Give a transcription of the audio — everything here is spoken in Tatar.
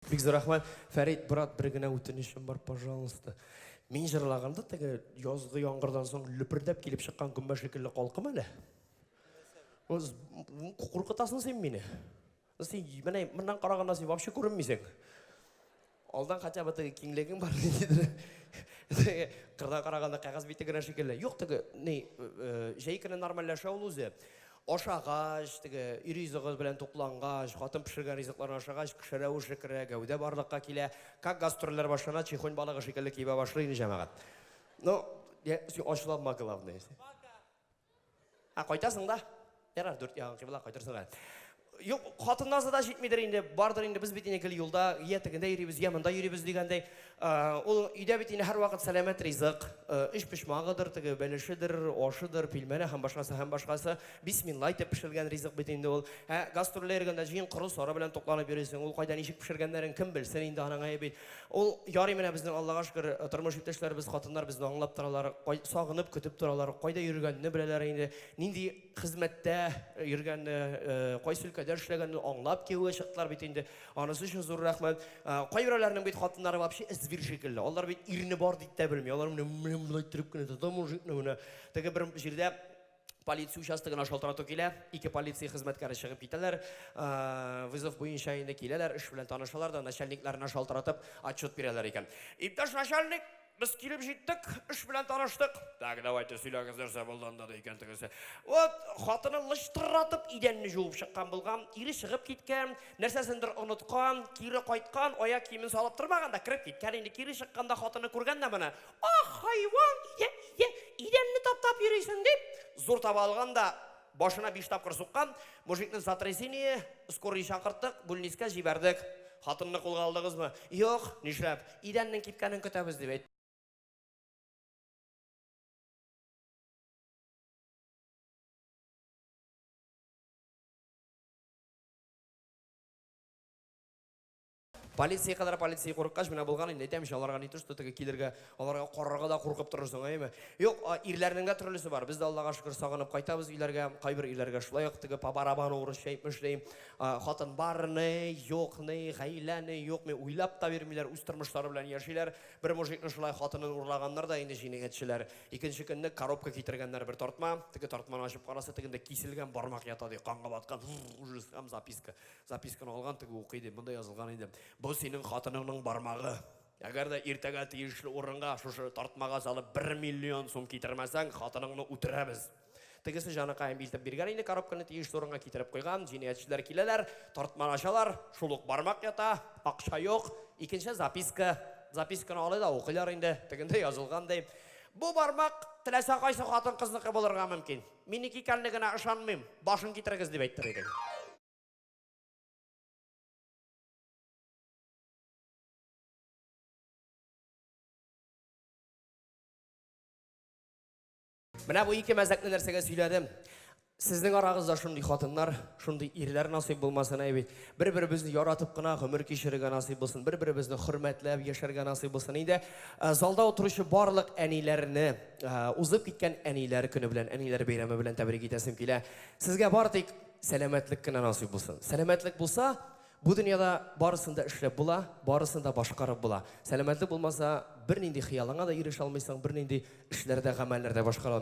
Бик зур рәхмәт. Фәрит, брат, бер генә үтенечем бар, пожалуйста. Мин җырлаганда теге язгы яңгырдан соң лөпердәп килеп чыккан гөмбә шикелле калкым әле. Куркытасың син мине. Син менә моннан караганда син вообще күренмисең. Алдан хотя бы теге киңлегең бар ниндидер. Теге кырдан караганда кәгазь бите генә шикелле. Юк, теге ни, җәй көне нормальләшә ул үзе. Ашагач, теге өй ризыгы белән туклангач, хатын пешергән ризыкларны ашагач, кеше рәвеше керә, гәүдә барлыкка килә. Как гастрольләр башлана, чехонь балыгы шикелле кибә башлый инде җәмәгать. Ну, я, син ачуланма, главное. Ә кайтасың да? Ярар, дүрт ягың кыйбла кайтырсың әле. Юк, хатын назы да җитмидер инде, бардыр инде, без бит инде гел юлда, я тегендә йөрибез, я монда йөрибез дигәндәй. Ул өйдә бит инде һәрвакыт сәламәт ризык, өч почмагыдыр, теге бәлешедер, ашыдыр, пилмәне һәм башкасы һәм башкасы. Бисмилла итеп пешерелгән ризык бит инде ул. Ә гастрольдә йөргәндә җыен коры сары белән тукланып йөрисең. Ул кайда ничек пешергәннәрен кем белсен инде аның әйе бит. Ул ярый менә безнең Аллага шөкер, тормыш иптәшләребез, хатыннар безне аңлап торалар, сагынып көтеп торалар, кайда йөргәнне беләләр инде, нинди хезмәттә йөргәнне, кайсы өлкәдә эшләгәнне аңлап кияүгә чыктылар бит инде. Анысы өчен зур рәхмәт. Кайберәүләрнең бит хатыннары вообще зверь шикелле. Алар бит ирне бар дип тә белми. Алар менә менә болай иттереп кенә тота мужикны менә. Теге бер җирдә полиция участогына шалтырату килә, ике полиция хезмәткәре чыгып китәләр, вызов буенча инде киләләр, эш белән танышалар да, начальникларына шалтыратып отчет бирәләр икән. Иптәш начальник, без килеп җиттек, эш белән таныштык. Так, давайте сөйләгез, нәрсә булды анда, ди икән тегесе. Вот, хатыны лыштыратып идәнне жуып чыккан булган, ире чыгып киткән, нәрсәсендер оныткан, кире кайткан, аяк киемен салып тормаган да, кереп киткән инде, кире чыкканда хатыны күргән дә моны. Ах, хайван, идә, идә, идәнне таптап йөрисең, дип, зур таба алган да, башына биш тапкыр суккан. Мужикның сотрясение, скорый чакырттык, бүлнискә җибәрдек. Хатынны кулга алдыгызмы? Юк, нишләп? Идәннең кипкәнен көтәбез, дип әйтте. Полиция кадәр полиция курыккач, менә булган инде, әйтәм ич, аларга не то что теге килергә, аларга карарга да куркып торырсың, әйеме? Юк, ирләрнең дә төрлесе бар. Без дә Аллага шөкер сагынып кайтабыз өйләргә. Кайбер өйләргә шулай ук теге по барабану урысча әйтмешли, хатын бар ни, юк ни, гаилә ни, юк ни, уйлап та бирмиләр, үз тормышлары белән яшиләр. Бер мужикны шулай хатынын урлаганнар да инде җинаятьчеләр. Икенче көнне коробка китергәннәр бер тартма. Теге тартманы ачып караса, тегендә киселгән бармак ята ди, канга баткан. Ужас, һәм записка. Записканы алган, теге укый ди, монда язылган инде. Бу синең хатыныңның бармагы. Әгәр дә иртәгә тиешле урынга шушы тартмага салып 1 миллион сум китермәсәң, хатыныңны үтерәбез. Тегесе җаныкаем илтеп биргән инде коробканы тиешле урынга китереп куйган. Җинаятьчеләр киләләр, тартманы ачалар, шул ук бармак ята, акча юк. Икенче записка. Записканы алый да укыйлар инде. Тегендә язылган ди. Бу бармак теләсә кайсы хатын-кызныкы булырга мөмкин. Минеке икәнлегенә ышанмыйм. Башын китерегез дип әйттер иде. Менә бу ике мәзәкне нәрсәгә сөйләдем. Сезнең арагызда шундый хатыннар, шундый ирләр насыйп булмасын, әй бит. Бер-беребезне яратып кына гомер кичерергә насыйп булсын, бер-беребезне хөрмәтләп яшәргә насыйп булсын. Инде э, залда утыручы барлык әниләрне э, узып киткән әниләр көне белән, әниләр бәйрәме белән тәбрик итәсем килә. Сезгә бары тик Сәламәтлек кенә насыйп булсын. Сәламәтлек булса, бу дөньяда барысын да эшләп була, барысын да башкарып була. Сәламәтлек булмаса, бернинди хыялыңа да ирешә алмыйсың, бернинди эшләр дә, гамәлләр дә башкара алмыйсың.